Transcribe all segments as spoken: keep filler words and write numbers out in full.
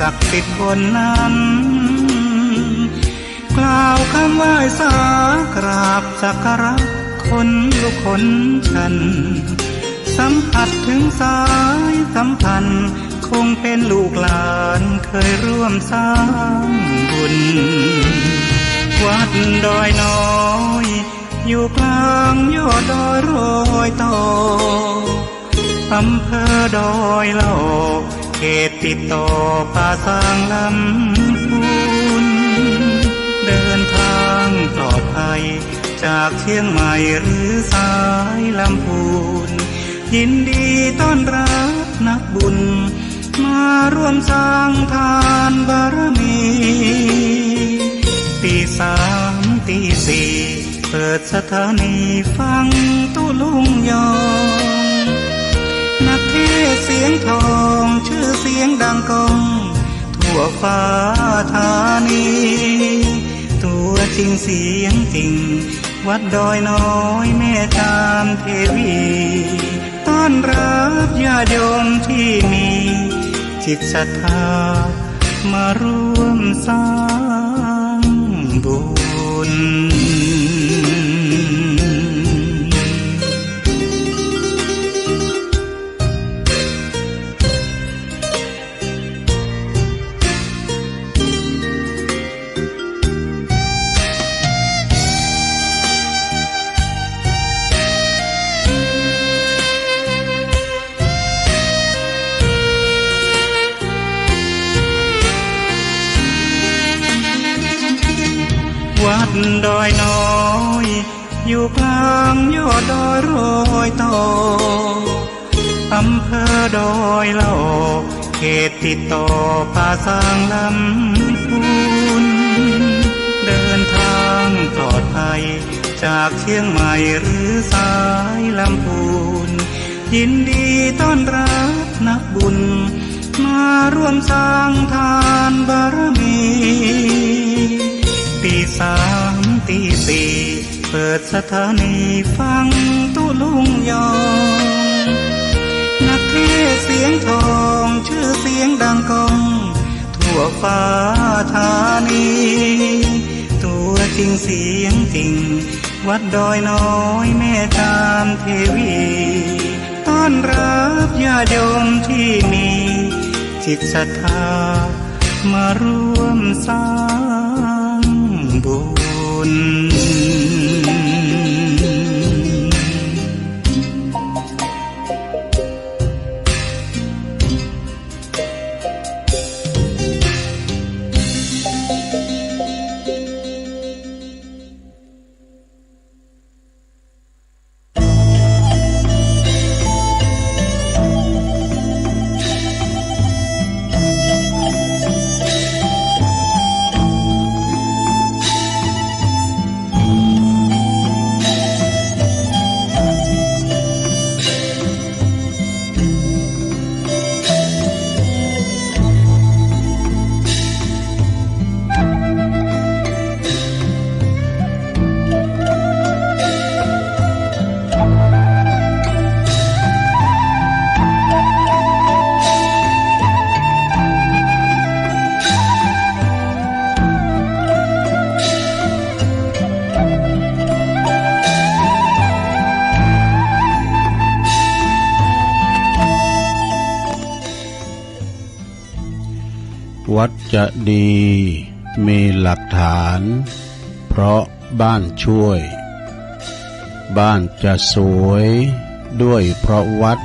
ศักดิ์สิทธิ์คนนั้น กล่าวคำไหว้สากราบสักการะคนลุกคนชัน สัมผัสถึงสายสัมพันธ์ คงเป็นลูกหลานเคยร่วมสร้างบุญ วัดดอยน้อย อยู่กลางยอดดอยรอยต่อ อำเภอดอยหล่อ เขตติดต่อป่าซางลำพูน เดินทางปลอดภัย จากเชียงใหม่หรือสายลำพูน ยินดีต้อนรับนักบุญ มาร่วมสร้างทานบารมี ตีสามตีสี่ เปิดสถานีฟังตุ๊ลุงยอง นักเทศน์เสียงทอง ชื่อเสียงดังก้อง ทั่วฟ้าธานี ตัวจริงเสียงจริง วัดดอยน้อยแม่จามเทวี ต้อนรับญาติโยมที่มีจิตศรัทธา มาร่วมสร้างบุญ วัดดอยน้อย อยู่กลางยอดดอยรอยต่อ อำเภอดอยหล่อ เขตติดต่อป่าซางลำพูน เดินทางปลอดภัย จากเชียงใหม่หรือสายลำพูน ยินดีต้อนรับนักบุญ มาร่วมสร้างทานบารมี ตีสามตีสี่ เปิดสถานีฟังตุ๊ลุงยอง นักเทศน์เสียงทอง ชื่อเสียงดังก้อง ทั่วฟ้าธานี ตัวจริงเสียงจริง วัดดอยน้อยแม่จามเทวี ต้อนรับญาติโยมที่มีจิตศรัทธา มาร่วมสร้างบุญ วัดจะดีมีหลักฐาน เพราะบ้านช่วย บ้านจะสวยด้วยเพราะวัด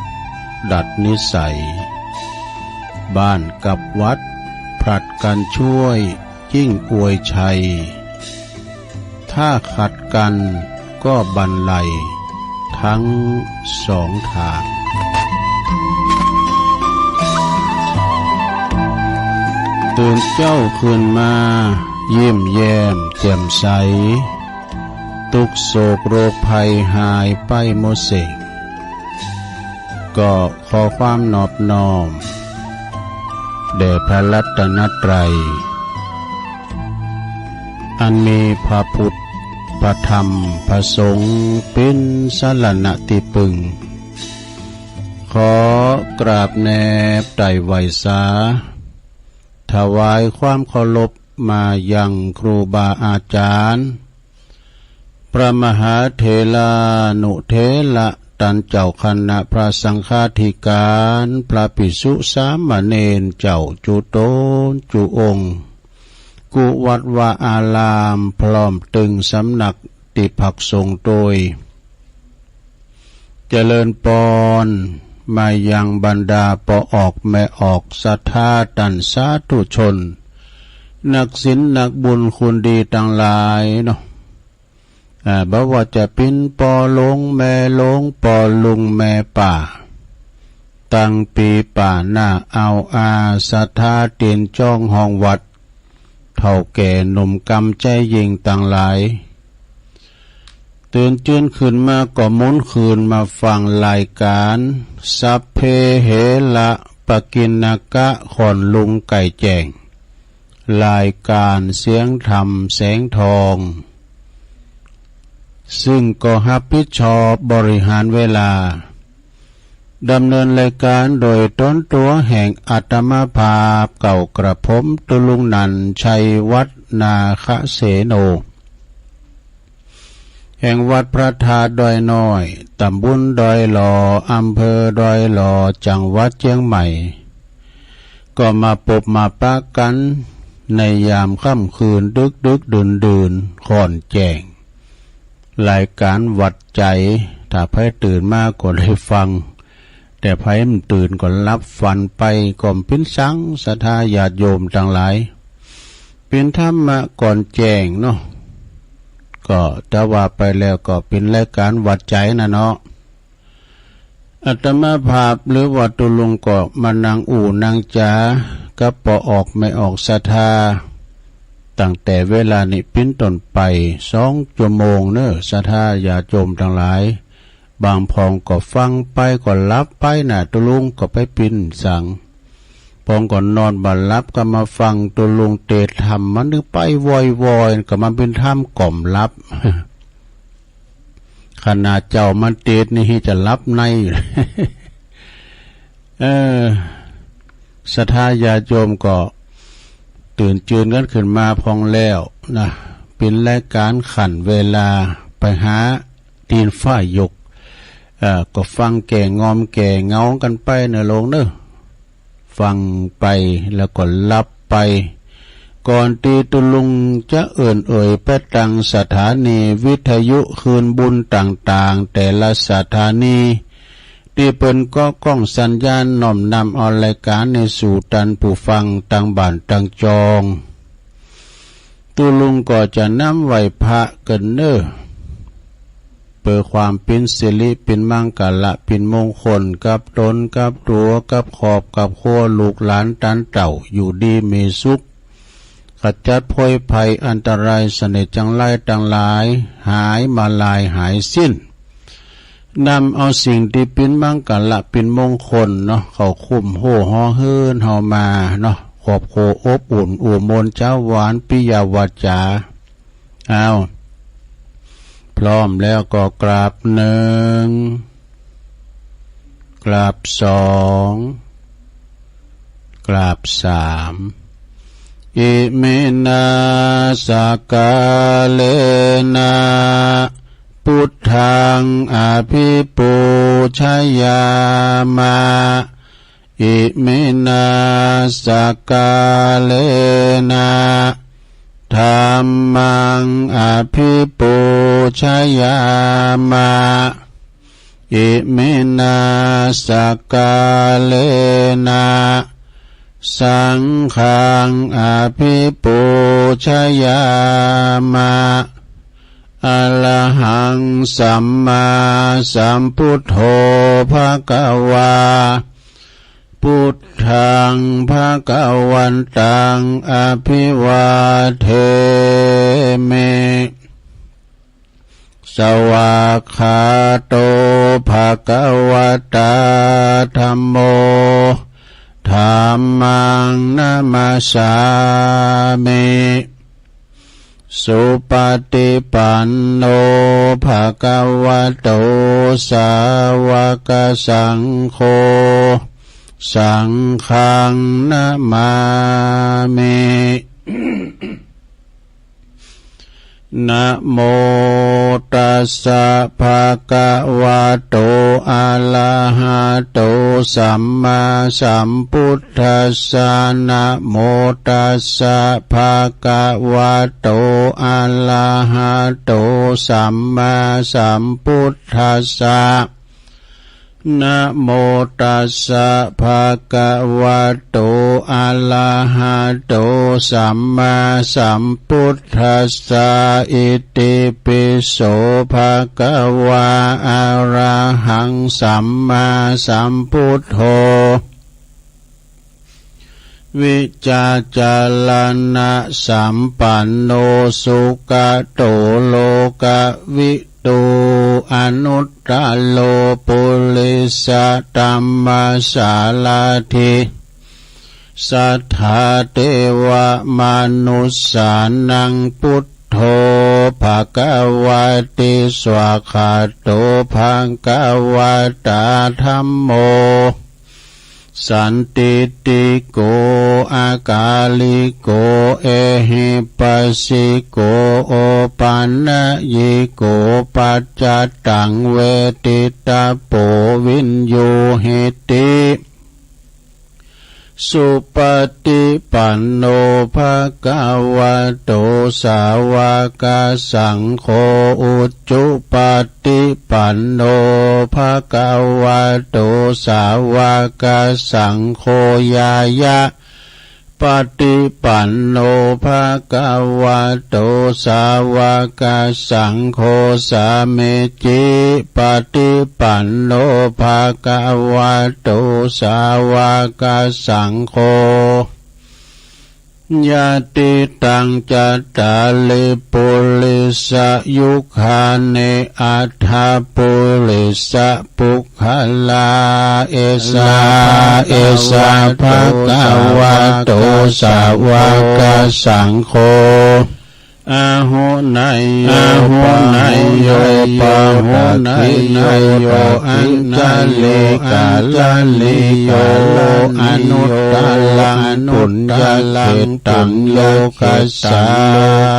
ดัดนิสัย บ้านกับวัดผลัดกันช่วย ยิ่งอวยชัย ถ้าขัดกันก็บันไลทั้งสองทาง ตื่นเจ้าขึ้นมา ยิ้มแย้มแจ่มใส ทุกข์โศกโรคภัยหายไปหมดสิ้น ก็ขอความนอบน้อม แด่พระรัตนตรัย อันมีพระพุทธ พระธรรม พระสงฆ์ เป็นสรณะที่พึ่ง ขอกราบแนบไตร่ไหว้สา ถวายความเคารพมายังครูบาอาจารย์ พระมหาเถรานุเถระ ตันเจ้าคณะพระสังฆาธิการ พระภิกษุสามเณรเจ้าจุตนจุองค์ กู้วัดวาอาราม พร้อมตึงสำนักตี้พักสงฆ์โตย เจริญปอนมายังบรรดาป้อออกแม่ออกศรัทธาตันสาธุชน นักศีลนักบุญคุณดีตังหลายเนาะ อ่า บ่ว่าจะเป๋นป้อหลวงแม่หลวง ป้อลุงแม่ป้า ตังปี๋ป้าหน้าอาวอา ศรัทธาตี๋นจ้องห้องวัด เฒ่าแก่หนุ่มกำใจ๋ยิ่งตังหลาย ตื่นจื้นขึ้นมาก็หมุนคืนมาฟังรายก๋าน สัพเพเหระปกิณณกะ ค่อนลุงไก่แจ้ง รายก๋านเสียงธรรมแสงทอง ซึ่งก็ฮับผิดชอบบริหารเวลา ดำเนินรายก๋านโดยต๋นตั๋วแห่งอาตมาภาพเก่ากระผม ตุ๊ลุงนันท์ ชัยวัฒน์ นาคเสโน แห่งวัดพระธาตุดอยน้อย ตำบลดอยหล่อ อำเภอดอยหล่อ จังหวัดเจียงใหม่ ก็มาปบมาปะกั๋นในยามค่ำคืนดึกๆ ดื่นๆ ค่อนแจ้ง รายก๋านหวัดใจ๋ ถ้าใผตื่นมาก็ได้ฟัง แต่ใผบ่ตื่นก็หลับฝันไป ก็บ่เป๋นสัง ศรัทธาญาติโยมตังหลาย เป๋นธรรมะก่อนแจ้งเนาะ ก็จะว่าไปแล้วก็เป๋นรายก๋านหวัดใจ๋น่ะเนาะ อาตมาภาพหรือว่าตุ๊ลุงก็มานั่งอู้นั่งจ๋ากับป้อออกแม่ออกศรัทธา ตั้งแต่เวลานี้เป๋นต้นไปสองจั่วโมงเน้อ ศรัทธาญาติโยมตังหลาย บางพ่องก็ฟังไปก็หลับไปน่ะ ตุ๊ลุงก็ไปเป๋นสัง พ่องก็นอนบ่หลับก็มาฟังตุ๊ลุงเตสน์ธรรม มันนึกไปวอยๆ ก็มาเป๋นธรรมกล่อมหลับ ขนาดเจ้ามันเตสน์นี่จะหลับในอยู่ เออ ศรัทธาญาติโยมก็ตื่นจื้นกั๋นขึ้นมาพ่องแล้วนะ เป๋นรายก๋านขั้นเวลาไปหาตี๋นฟ้ายก เอ่อ ก็ฟังแก่งอมแก่เหงากั๋นไปเน้อโลงเน้อ ฟังไปแล้วก็หลับไป ก่อนตี้ตุ๊ลุงจะเอิ้นเอ่ยไปตังสถานีวิทยุคืนบุญต่างๆ แต่ละสถานี ตี้เปิ้นก็ก้องสัญญาณน้อมนำเอารายก๋านนี้สู่ตันผู้ฟังตังบ้านตังจอง ตุ๊ลุงก็จะนำไหว้พระกั๋นเน้อ เปื้อความเป๋นสิริเป๋นมังคละเป๋นมงคลกับตนกับตั๋วกับครอบกับครัวลูกหลานตันเต้าอยู่ดีมีสุข ขจัดโพยภัยอันตรายเสน่ห์จังไรตังหลายหายมาลายหายสิ้น นำเอาสิ่งตี้เป๋นมังคละเป๋นมงคลเนาะ เข้าคุ้มโฮ่หอเฮือนเฮามาเนาะ ครอบครัวอบอุ่น อุมนเจ้าหวานปิยวาจา อ้าว พร้อมแล้วก็กราบหนึ่ง กราบสอง กราบสาม อิมินา สกาเลนะ พุทธัง อภิปูชยามะ อิมินา สกาเลนะ ธัมมัง อภิปูชยามะ อิมินา สกาเลนะ สังฆัง อภิปูชยามะ อะระหัง สัมมาสัมพุทโธ ภะคะวา พุทธัง ภะคะวันตัง อะภิวาเทมิ สวากขาโต ภะคะวะตา ธัมโม ธัมมัง นะมัสสามิ สุปะติปันโน ภะคะวะโต สาวะกะสังโฆ saṅghaṃ namāmi. Namo tassa bhagavato arahato sammāsambuddhassa. Namo tassa bhagavato arahato sammāsambuddhassa. Namo tassa bhagavato arahato sammāsambuddhassa. Itipi so bhagavā arahaṃ sammāsambuddho vijjācaraṇasampanno sugato lokavidū anuttaro purisadammasārathi satthā devamanussānaṃ buddho bhagavāti. Svākkhāto bhagavatā dhammo sandiṭṭhiko akāliko ehipassiko opanayiko paccattaṃ veditabbo viññūhīti. Supaṭipanno bhagavato sāvakasaṅgho, ujupaṭipanno bhagavato sāvakasaṅgho, ñāyapaṭipanno bhagavato sāvakasaṅgho, sāmīcipaṭipanno bhagavato sāvakasaṅgho, yadidaṃ cattāri purisayugāni aṭṭha purisapuggalā, esa esa bhagavato sāvakasaṅgho, āhuneyyo āhuneyyo pāhuneyyo dakkhiṇeyyo añjalikaraṇīyo anuttaraṃ puññakkhettaṃ lokassā